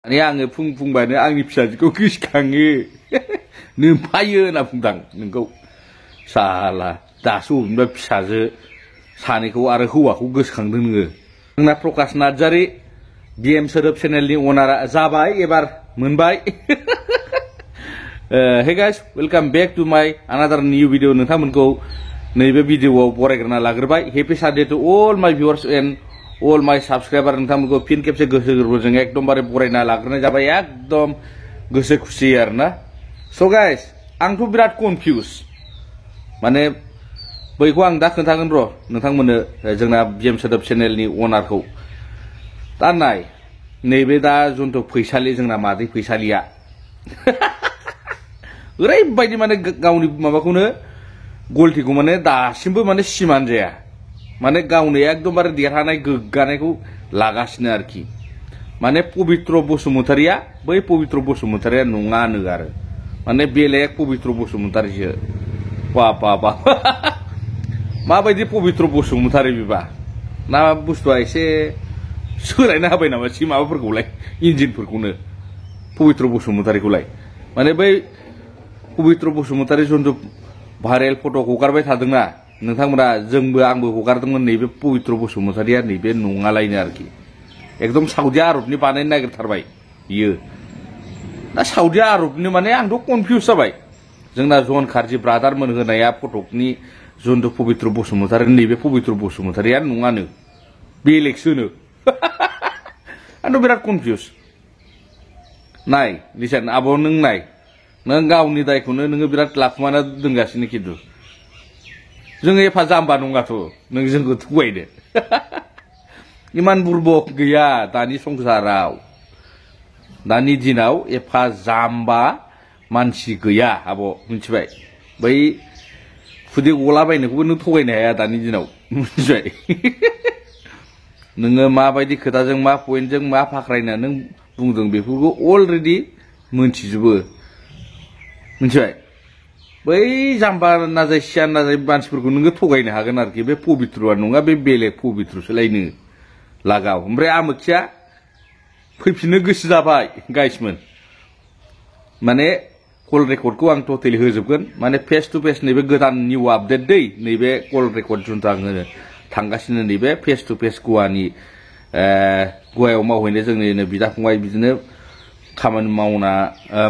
माने आङो बुंबानो आंनि फिसाजोखौ गोसोखाङो नोमफायो होनना बुंदां नोंखौ साला दासो अबेनिबा फिसाजो सानैखौ आरो हौवाखौ गोसोखांदों नोङो जोंना प्रकाश नार्जारी बिएम सोदोब चेनेलनि अनारा जाबाय एबार मोनबाय hey guys welcome back to my another new video नोंथांमोनखौ नैबे भिडियोआव बरायग्रोना लाग्रोबाय happy Sunday to all my viewers and all my subscriber नोंथांमोनखौ फिन खेबसे गोसो गोरबोजों एकदमबारे बरायना लाग्रोनाय जाबाय एकदम गोसो खुसि आरोना सो गाइस आंथ' बिराद कन्फ्यूज माने बैखौ आं दा खोन्थागोन र' नोंथांमोननो जोंना बिएम सोदोब चेनेलनि अनारखौ दा नाय नैबे दा जन्थु फैसालि जोंना मादै फैसालिया ओरैबायदि माने गावनि माबाखौनो गलटिखौ माने दासिमबो माने सिमान जाया माने गावनो एकदमबारे देरहानाय गोग्गानायखौ लागासिनो आरोखि माने पबित्र बसुमतारिया बै पबित्र बसुमतारिया नङानो आरो माने बेलेग पबित्र बसुमतारिसो बा माबायदि पबित्र बसुमतारि बिबा ना बुस्थुआ एसे सोलायना होबाय नामा सि माबाफोरखौलाय इन्जिनफोरखौनो पबित्र बसुमतारिखौलाय माने बै पबित्र बसुमतारि जन्थु भाइरेल फट' हगारबाय थादोंना नोंथांमोना जोंबो आंबो हगारदोंमोन नैबे पबित्र बसुमतारिया नैबे नङालायनो आरोखि एकदम साउदी आरबनि बानायनो नागिरथारबाय बियो दा साउदी आरबनि माने आंथ' कनफिउज जाबाय जोंना जन खारजि ब्रादार मोन होनाया फटकनि जन्थु पबित्र बसुमतारि नैबे पबित्र बसुमतारिया नङानो बेलेगसोनो आंथ' बिराद कनफिउज नाय लिसन आब' नों नाय नों गावनि दायखौनो नोङो बिराद लाखुमाना दोनगासिनो खिन्थु जोङो एफा जाम्बा नङाथ' नों जोंखौ थगायदो इमान बुरबक गैया दानि संसाराव दानि दिनाव एफा जाम्बा मानसि गैया आब' मिथिबाय बै खुदै गलाबायनायखौबो नों थगायनो हाया दानि दिनाव मिथिबाय नोङो माबायदि खोथाजों मा पइन्टजों मा फाख्रायना नों बुंदों बेफोरखौ अलरेडि मोनथिजोबो मिथिबाय बै जाम्बा नाजाय सियान नाजाय मानसिफोरखौ नोङो थगायनो हागोन आरोखि बे पबित्रआ नङा बे बेलेग पबित्रसोलायनो लागाव ओमफ्राय आमोखिया फैफिननो गोसो जाबाय गाइसमोन माने कल रेकर्डखौ आं टटेलि होजोबगोन माने फेस टु फेस नैबे गोदान निउ आपडेट दै नैबे कल रेकर्ड जुन्थु आङो थांगासिनो नैबे फेस टु फेस गवानि गवायाव मावहैनो जोंनिनो बिदा फंबाय बिदिनो खामानि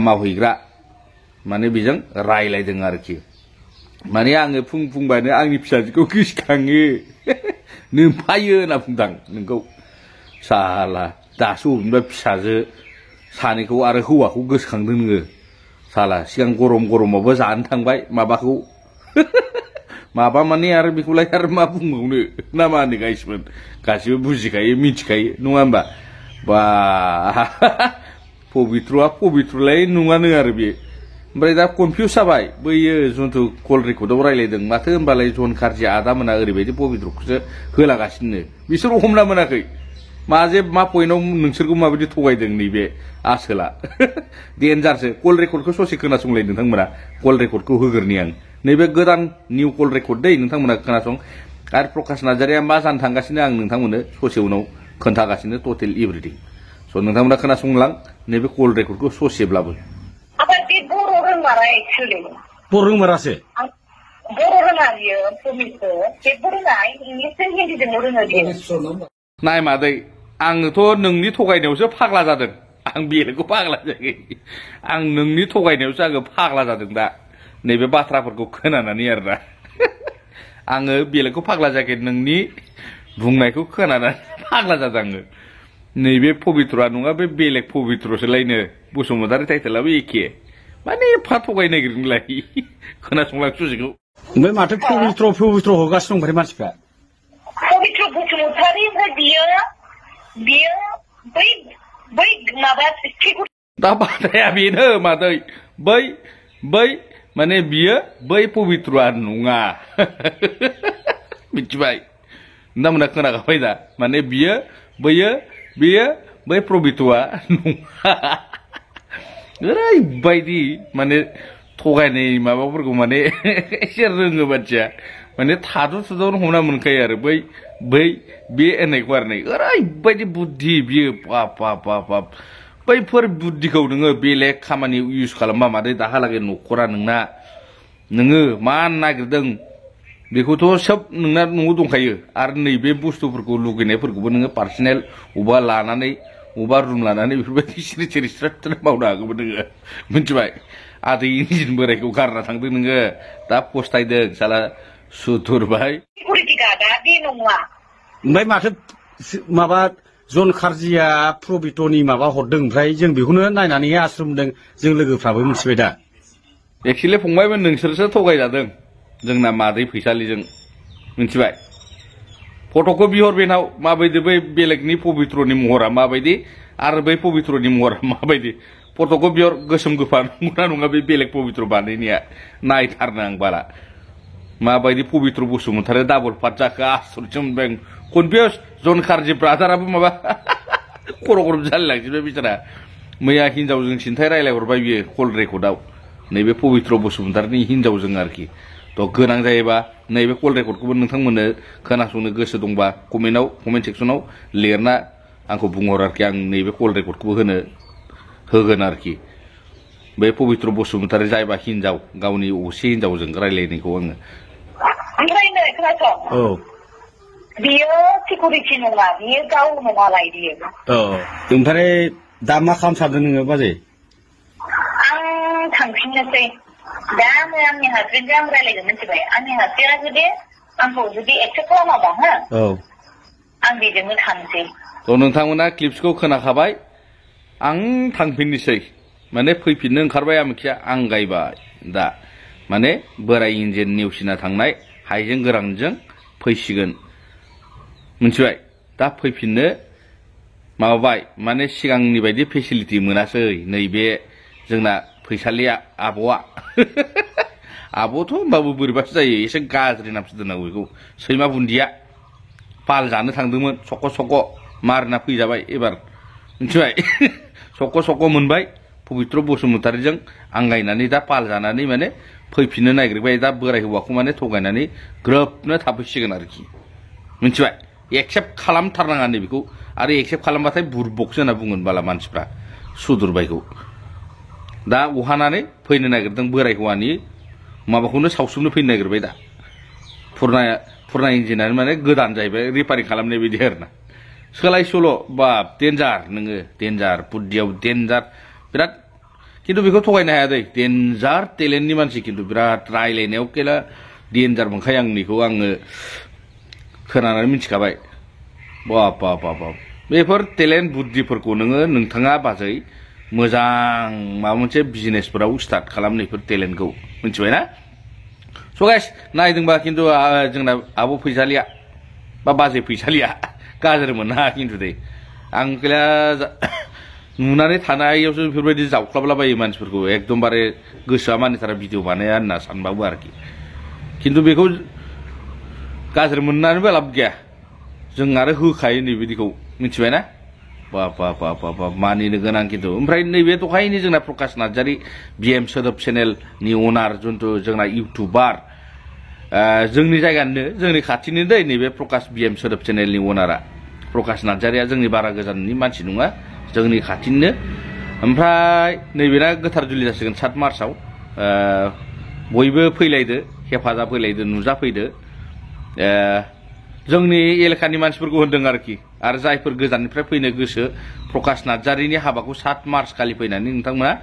मावहैग्रा माने बेजों रायलायदों आरोखि माने आङो बुंबानो आंनि फिसाजोखौ गोसोखाङो नोमफायो होनना बुंदां नोंखौ साला दासो अबेनिबा फिसाजो सानैखौ आरो हौवाखौ गोसोखांदों नोङो साला सिगां गरमावबो जानो थांबाय माबाखौ माबा माने आरो बेखौलाय आरो मा बुंबावनो ना मा होनो गाइसमोन गासिबो बुजिखायो मिथिखायो नङा होमबा बा पबित्रआ पबित्रलाय नङानो आरो बे ओमफ्राय दा कनफिउज जाबाय बैयो जन्थु कल रेकर्डआव रायलायदों माथो होनबालाय जन खारजि आदा मोना ओरैबायदि पबित्रखौसो होलागासिनो बिसोर हमना मोनाखै मा पइन्टआव नोंसोरखौ माबायदि थगायदों नैबे आसोला डेन्जारसो कल रेकर्डखौ ससे खोनासंलाय नोंथांमोना कल रेकर्डखौ होग्रोनि आं नैबे गोदान निउ कल रेकर्ड दै नोंथांमोना खोनासं आरो प्रकाश नार्जारिया मा जानो थांगासिनो आं नोंथांमोननो ससे उनाव खोन्थागासिनो टटेल एभ्रिथिं स' नोंथांमोना खोनासंलां नैबे कल रेकर्डखौ ससेब्लाबो बर' रोंमारासो बर' रोङा बियो पबित्र जेबो रोङा इंलिसजों हिन्दीजोंल' रोङो बियो नाय मादै आङोथ' नोंनि थगायनायावसो फाग्ला जादों आं बेलेगखौ फाग्ला जायाखै आं नोंनि थगायनायावसो आङो फाग्ला जादों दा नैबे बाथ्राफोरखौ खोनानानै आरोना आङो बेलेगखौ फाग्ला जायाखै नोंनि बुंनायखौ खोनानानै फाग्ला जादों आङो नैबे पबित्रआ नङा बे बेलेग पबित्रसोलायनो बसुमतारि टाइटेलाबो एखे माने एफा थगायनो नागिरदोंलाय खोनासंलां ससेखौ ओमफ्राय माथो पबित्र होगासिनो दं मानसिफ्रा पबित्र बसुमतारि ओमफ्राय बियो बै माबा दा बाथ्राया बेनो मादै बै माने बियो बै पबित्रआ नङा मिथिबाय नोंथांमोना खोनागाबाय दा माने बेयो बै पबित्रआ नङा ओरैबायदि माने थगायनाय माबाफोरखौ माने एसे रोङो मानसिया माने थाद'नो हमना मोनखायो आरो बै बे होननायखौ आरो नै ओरैबायदि बुद्धि बियो बाप बैफोर बुद्धिखौ नोङो बेलेग खामानि इउज खालामबा मादै दाहालागै न'खरा नोंना नोङो मा नागिरदों बेखौथ' सोब नोंना न'आव दंखायो आरो नैबे बुस्थुफोरखौ लुगैनायफोरखौबो नोङो पार्सनेल अबा लानानै अबा रुम लानानै बेफोरबायदि सिरि सिरि स्राट मावनो हागौमोन नोङो मिथिबाय आदै इन्जिन बोरायखौ गारना थांदों नोङो दा पस्तायदों साला सुथुरबाय सिकिउरिटि गार्डआ बे नङा ओमफ्राय माथो माबा जन खारजिया प्रबितनि माबा हरदों ओमफ्राय जों बेखौनो नायनानै आश्रमदों जों लोगोफ्राबो मिथिबाय दा एक्सुवेलि फंबायमोन नोंसोरसो थगायजादों जोंना मादै फैसालिजों मिथिबाय फट'खौ बिहर बेनाव माबायदि बै बेलेगनि पबित्रनि महरा माबायदि आरो बै पबित्रनि महरा माबायदि फट'खौ बिहर गोसोम गोफा नंगौना नङा बे बेलेग पबित्र बानायनाया नायथारनो आं बाला माबायदि पबित्र बसुमतारी डाबल पार्ट जाखो आसरितसो मोनबाय आं कनफिउस जन खारजि ब्रादाराबो माबा खर' खर' जालायलांजोबबाय बिचारा मैया हिनजावजों सिन्थाय रायलायहरबाय बियो कल रेकर्डआव नैबे पबित्र बसुमतारीनि हिनजावजों आरोखि थ' गोनां जायोबा नैबे कल रेकर्डखौबो नोंथांमोननो खोनासंनो गोसो दंबा कमेन्ट सेक्सनाव लिरना आंखौ बुंहर आरोखि आं नैबे कल रेकर्डखौबो होगोन आरोखि बे पबित्र बसुमतारी जायबा हिनजाव गावनि असे हिनजावजों रायलायनायखौ आङो ओमफ्राय नै खोनासं औ बियो सिकिउरिटि नङा बियो गाव नङालाय बियो औ ओमफ्राय दा मा खालामनो सानदों नोङो बाजै आं थांफिननोसै दा आङो आंनि हासबेन्डजों आं रायलायगोन मिथिबाय आंनि हासबेन्डआ जुदि आंखौ जुदि एक्सेप्ट खालामाबा हो औ आं बेजोंनो थांसै थ' नोंथांमोना क्लिप्सखौ खोनाखाबाय आं थांफिननोसै माने फैफिननो ओंखारबाय आमोखिया आंगायबाय दा माने बोराय इन्जिन नेवसिना थांनाय हाइजें गोरानजों फैसिगोन मिथिबाय दा फैफिननो माबाबाय माने सिगांनि बायदि फेसिलिटि मोनासै नैबे जोंना फैसालिया आब'आ आब'थ' होमबाबो बोरैबासो जायो एसे गाज्रि नामसो दोननांगौ बेखौ सैमा बुन्दिया पाल जानो थांदोंमोन सक' सक' मारना फैजाबाय एबार मिथिबाय सक' मोनबाय पबित्र बसुमतारीजों आंगायनानै दा पाल जानानै माने फैफिननो नागिरबाय दा बोराय हौवाखौ माने थगायनानै ग्रोबनो थाफैसिगोन आरोखि मिथिबाय एक्सेप्ट खालामथारनाङा नै बेखौ आरो एक्सेप्ट खालामबाथाय बुरबकसो होनना बुंगोन बाला मानसिफ्रा सुदुरबायखौ दा अहानानै फैनो नागिरदों बोराय हौवानि माबाखौनो सावसुमनो फैनो नागिरबाय दा फुरना इन्जिनानो माने गोदान जाहैबाय रिपारिं खालामनाय बायदि आरोना सोलाय सोल' बाब देन्जार नोङो देन्जार बुद्धियाव देन्जार बिराद खिन्थु बेखौ थगायनो हाया दै देन्जार टेलेन्टनि मानसि खिन्थु बिराद रायलायनायाव केला देन्जार मोनखायो आंनिखौ आङो खोनानानै मिथिखाबाय बाब बाब बाब बाब बेफोर टेलेन्ट बुद्धिफोरखौ नोंथाङा बाजै मोजां माबा मोनसे बिजनेसफोराव स्टार्ट खालामनायफोर टेलेन्टखौ मिथिबाय ना स' गाइस नायदोंबा खिन्थु जोंना आब' फैसालिया बा बाजै फैसालिया गाज्रि मोना खिन्थु दै आं गैला नुनानै थानायावसो बेफोरबायदि जावख्लाबलाबायो मानसिफोरखौ एकदमबारे गोसोआ मानिथारा भिडिअ बानाया होनना सानबाबो आरोखि खिन्थु बेखौ गाज्रि मोननानैबो लाब गैया जों आरो होखायो नैबिदिखौ मिथिबाय ना बाब बाब बाब बाब मानिनो गोनां खिन्थु ओमफ्राय नैबे दहायनि जोंना प्रकाश नार्जारी बिएम सोदोब चेनेलनि अनार जिथु जोंना इउटुबार जोंनि जायगानिनो जोंनि खाथिनि दै नैबे प्रकाश बिएम सोदोब चेनेलनि अनारा प्रकाश नार्जारीया जोंनि बारा गोजाननि मानसि नङा जोंनि खाथिनिनो ओमफ्राय नैबेना गोथार जुलि जासिगोन 7 मार्चआव बयबो फैलायदो हेफाजाब होलायदो नुजाफैदो जोंनि एलेकानि मानसिफोरखौ होनदों आरोखि आरो जायफोर गोजाननिफ्राय फैनो गोसो प्रकाश नार्जारीनि हाबाखौ 7 मार्च खालि फैनानै नोंथांमोना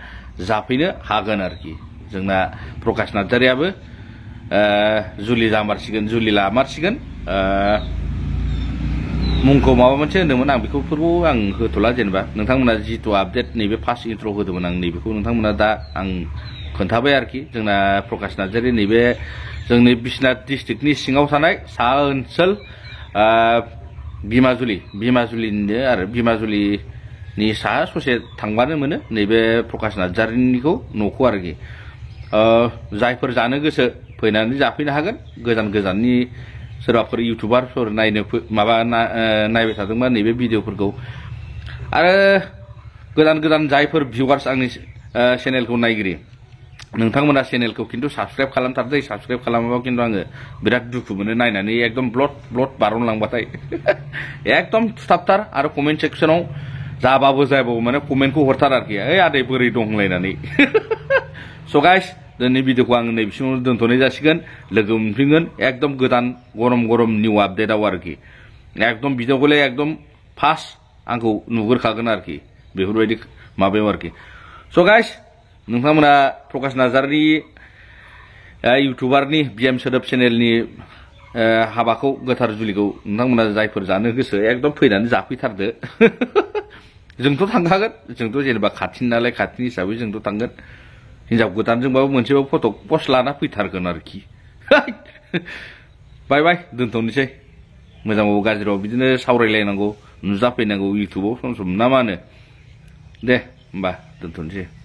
जाफैनो हागोन आरोखि जोंना प्रकाश नार्जारीयाबो जुलि जामारसिगोन जुलि लामारसिगोन मुंखौ माबा मोनसे होनदोंमोन आं बेखौफोरखौ आं होथ'ला जेनेबा नोंथांमोना जिथु आपडेट नैबे फार्स्ट इन्ट्र' होदोंमोन आं नैबेखौ नोंथांमोना दा आं खोन्थाबाय आरोखि जोंना प्रकाश नार्जारी नैबे जोंनि बिश्वनाथ डिस्ट्रिक्टनि सिङाव थानाय सा ओनसोल बिमाजुलिनिनो आरो बिमाजुलिनि साहा ससे थांबानो मोनो नैबे प्रकाश नार्जारीनिखौ न'खौ आरोखि जायफोर जानो गोसो फैनानै जाफैनो हागोन गोजाननि सोरबाफोर इउटुबारफोर नायनो नायबाय थादोंबा नैबे भिडिअफोरखौ आरो गोदान जायफोर भिउवार्स आंनि चेनेलखौ नायगिरि नोंथांमोना चेनेलखौ खिन्थु साबस्क्राइब खालामथारदै साबस्क्राइब खालामाबा खिन्थु आङो बिराद दुखु मोनो नायनानै एकदम ब्लड बारनलांबाथाय एकदम थुथाबथार आरो कमेन्ट सेक्सनाव जाबाबो जायाबाबो माने कमेन्टखौ हरथार आरोखि ओइ आदै बोरै दं होनलायनानै स' गाइस दिनै भिडिअखौ आं नैबेसिमावनो दोनथ'नाय जासिगोन लोगो मोनफिनगोन एकदम गोदान गरम निउ आपडेटआव आरोखि एकदम भिडिअखौलाय एकदम फार्स्ट आंखौ नुगोरखागोन आरोखि बेफोरबायदि माबायाव आरोखि स' गाइस नोंथांमोना प्रकाश नार्जारिनि इउटुबारनि बिएम सोदोब चेनेलनि हाबाखौ गोथार जुलिखौ नोंथांमोना जायफोर जानो गोसो एकदम फैनानै जाफैथारदो जोंथ' थांखागोन जोंथ' जेनेबा खाथिनि नालाय खाथिनि हिसाबै जोंथ' थांगोन हिनजाव गोदानजोंबाबो मोनसेबाबो फट' पस्ट लाना फैथारगोन आरोखि बाय बाय दोनथ'नोसै मोजांबाबो गाज्रिबाबो बिदिनो सावरायलायनांगौ नुजाफैनांगौ इउटुबाव सम सम ना मा होनो दे होमबा दोनथ'नोसै